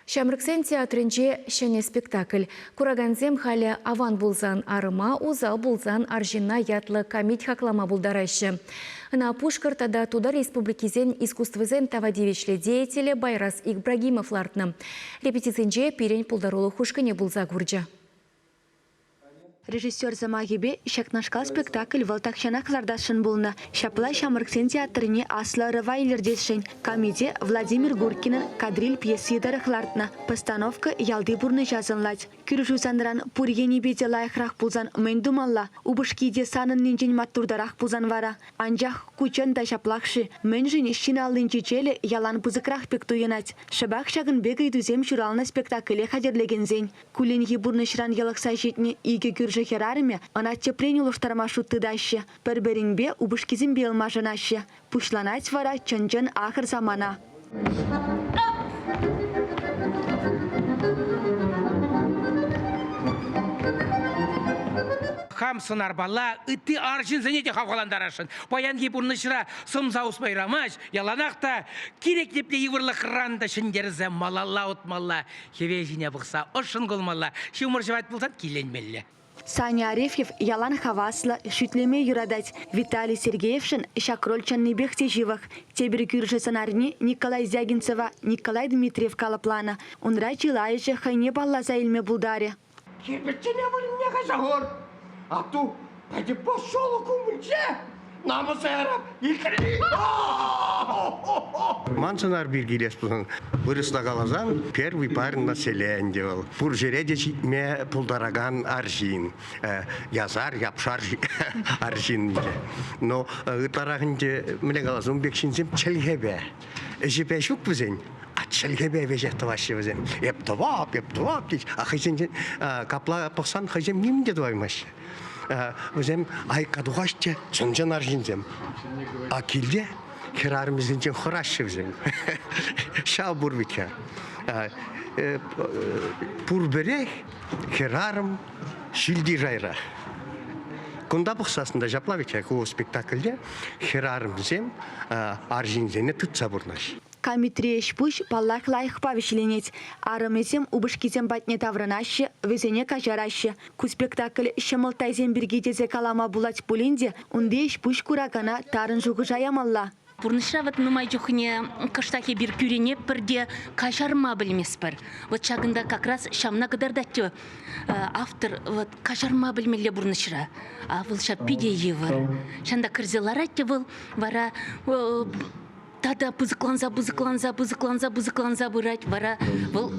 Ҫамрӑксен театрӗнче ҫӗнӗ спектакль. Куракансем халӗ Аван пулсан арӑма, усал пулсан арҫынна ятлӑ камит хаклама пултараҫҫӗ. Ӑна Пушкӑрт тата Тутар республикисен искусствӑсен тава тивӗҫлӗ деятелӗ Байрас Ибрагимов лартнӑ. Репетицинче пирӗн пултарулӑх ушкӑнӗ пулса курчӗ. Режиссер сӑмахӗпе, ҫакнашкал спектакль вӑл тахҫанах лартасшӑн пулнӑ. Ҫапла ҫамрӑксен театрне аслӑ ӑрӑва илӗртесшӗн. Камите Владимир Гуркинӑн «Кадриль» пьеси тӑрӑх лартнӑ. Постановка ялти пурнӑҫа сӑнлать. Кӳршӳ санран пур енӗпе те лайӑхрах пулсан мӗн тумалла? Упӑшки те санӑннинчен маттуртарах пулсан вара? Анчах ку чӑн та ҫаплах-ши? Мӗншӗн ҫын аллинчи челӗ ялан пысӑкрах пек туйӑнать? Шӑпах ҫакӑн пек ыйтусем ҫуралнӑ спектакле хатӗрлекенсен. Кулленхи пурнӑҫран йӑлӑхса ҫитнӗ икӗ кӳршӗ хӗрарӑмӗ ӑна тӗпрен улӑштарма шут тытаҫҫӗ, пӗр-пӗринпе упӑшкисемпе ылмашӑнаҫҫӗ. Пуҫланать вара чӑн-чӑн ахӑр самана. Хам сӑнарпала ытти арҫынсене те хавхалантарасшӑн. Паянхи пурнӑҫра сӑмса усма юрамасть, яланах та кирек епле йывӑрлӑхран та ҫӗнтерсе малалла утмалла. Хӗвел ҫине пӑхса ӑшшӑн кулмалла, ҫумӑр ҫӑвать пулсан киленмелле. Саня Арефьев ялан хаваслӑ, шӳтлеме юратать. Виталий Сергеевшӑн ҫак роль чӑннипех те ҫывӑх. Тепӗр кӳршӗ сӑнарне Николай Звягинцева Николай Дмитриев калӑпланӑ. Унра чылайӑшӗ хӑйне палласа илме пултарӗ. Кирпӗчсене вырӑнне кайса хур. Атту пӗтӗм поселок умӗнче намӑса ярап иккӗри. Ман сӑнар пирки илес пулсан, вырӑсла каласан, первый парень на селе ӗнтӗ вӑл. Пур ҫӗре те ҫитме пултаракан арҫын. Ясар, япшар арҫын ӗнтӗ. Но ытларах ӗнтӗ, мӗнле калас, ун пек ҫынсем чӗлхепе. Ӗҫӗпе ҫук вӗсен, а чӗлхепе веҫех тӑваҫҫӗ вӗсем. Эп тӑвап, эп тӑвап тет. А хӑйсенчен капла пӑхсан хӑйсем ним те тӑваймаҫҫӗ. Вӗсем айкка тухаҫҫӗ чӑн-чӑн арҫынсем. А килте хӗрарӑмсенчен хӑраҫҫӗ вӗсем. Ҫав пур вӗт-ха. Пурпӗрех хӗрарӑм ҫӳлти шайра. Кунта пӑхсассӑн та ҫапла вӗт-ха ку спектакльте хӗрарӑмсем арҫынсене тытса пурӑнаҫҫӗ. Камитри ӗҫ-пуҫ, паллах, лайӑхпа вӗҫленет. Арӑмӗсем упӑшкисем патне таврӑнаҫҫӗ, вӗсене каҫараҫҫӗ. Ку спектакль ҫӑмӑлттайсем пирки тесе калама пулать пулин те, унти ӗҫ-пуҫ куракана тарӑн шухӑша ямалла. Пурнӑҫра вот нумай чухне кӑштах эпир кӳренетпӗр те каҫарма пӗлместпӗр. Вот ҫакӑнта как раз ҫавна кӑтартать те автор вот каҫарма пӗлмелле пурнӑҫра. А вӑл ҫав питӗ йывӑр. Ҫавӑнта кӗрсе ларать те вӑл вара тата пысӑкланса, пысӑкланса, пысӑкланса, пысӑкланса пырать. Вара вӑл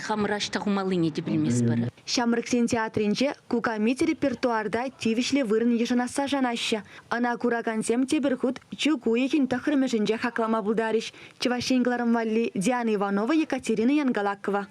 хамӑра ӑҫта хумаллине те пӗлместпӗр. Ҫамрӑксен театрӗнче кукамит репертуарта тивӗҫлӗ вырӑн йышӑнасса шанаҫҫӗ. Ӑна куракансем тепӗр хут чӳк уйӑхӗн тӑххӑрмӗшӗнче хаклама пултарӗҫ. Чӑваш Ен кӑларӑм валли Диана Иванова, Екатерина Янгалакова.